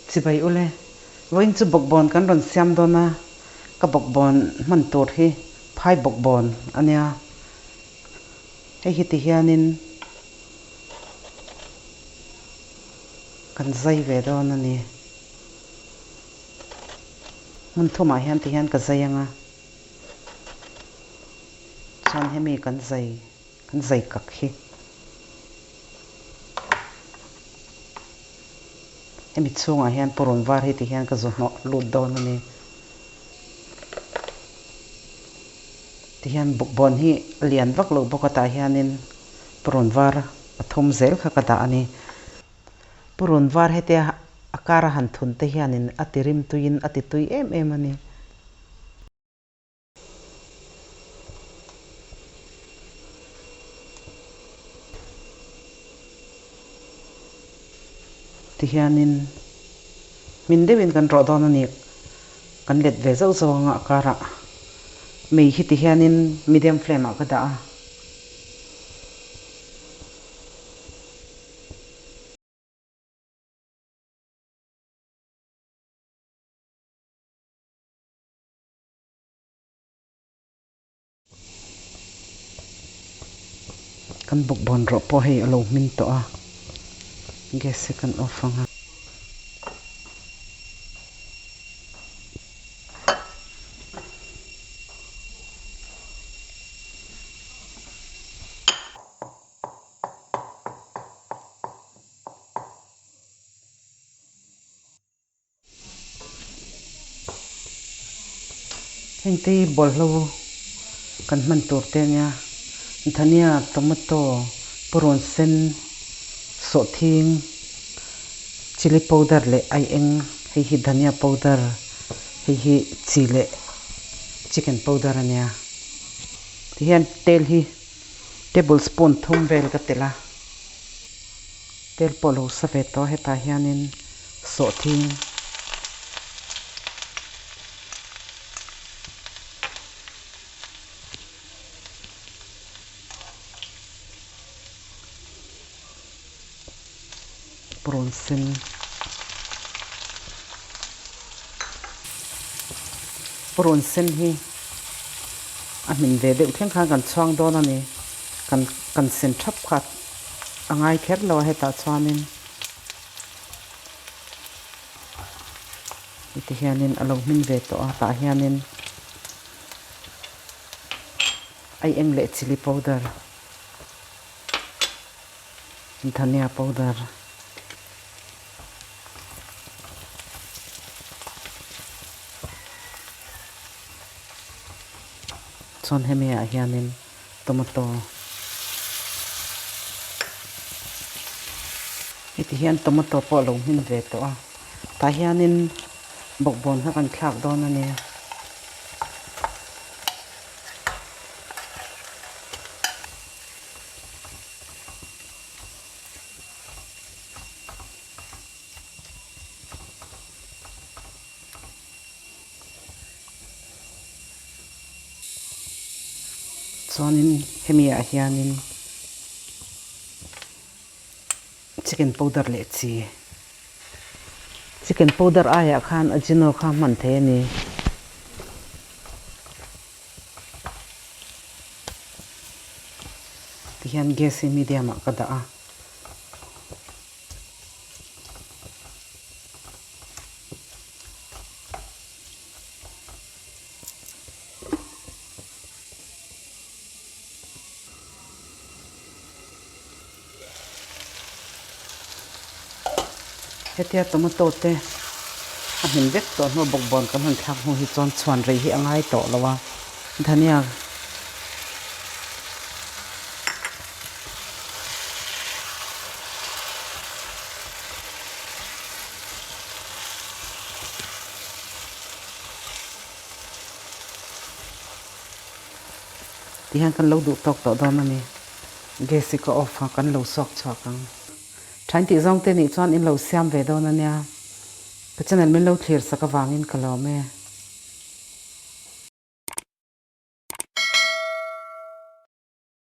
Chibai ule, vawiin chu bawkbawn kan rawn siam dawn a, ka bawkbawn hman tur hi phai bawkbawn a nia. Hei hi ti hianin kan zai ve dawn a ni. Hmun thumah hian ti hian ka zai ang a, chuan hemi kan zai kan zai kak hi. Hemi chhungah hian purun var hi ti hian ka zu hnawh lut dawn a ni. Ti hian bukbawn hi a lian vak lo bawk a tah hianin purun var a thum zel kha ka dah a ni. Purun var hetia a kar a han thun te hianin a ti rim tuiin a ti tui em em a ni. Tihianin hmin deuhin kan rawh dawn a ni. Kan let ve zauh zauh anga a karah mei hi tihianin medium flame ah ka dah a. Kan bawkbawn rawh pawh hei a lo hmin tawh a, gas hi kan off ang a. Hengte hi bawlhlo kan hman tur te ania, dhania, tomato, purun sen, sawhthing, chilli powder leh aieng, hei hi dhania powder, hei hi chi leh chicken powder ania. Tihian tel hi tablespoon thum vel ka telh a. Tel pawh lo sa ve tawh hetah hianin sawhthing purun sen purun sen hi a hmin ve deuh thleng khan kan chhuang dawn a ni kan kan sen thap kha. A ngai kher lo a hetah chuanin heti hianin a lo hmin ve tawh a tah hianin aieng leh chilli powder dhania powder chuan hemi ah hianin. Tomato. Heti hian tomato pawh a lo hmin ve tawh a, tah hianin bawkbawn kha kan thlak dawn a nia. Chuanin hemi ah hianin chicken powder leh chi chicken powder aiah khan ajino kha hman thei a ni. Tihian gas hi medium ah ka dah a. Hetia tomato te a hmin vek tawh hnu bawkbawn kan han thlak hnu hi chuan chhuan rei hi a ngai tawh lo a, dhania Tihian kan lo duh tawk tawh dawn a ni. Gas hi ka off a, kan lo suak chhuak ang. Thain tih zawng te nih chuan in lo siam ve dawn a nia. Ka channel min lo thlir sak avangin ka lawm e.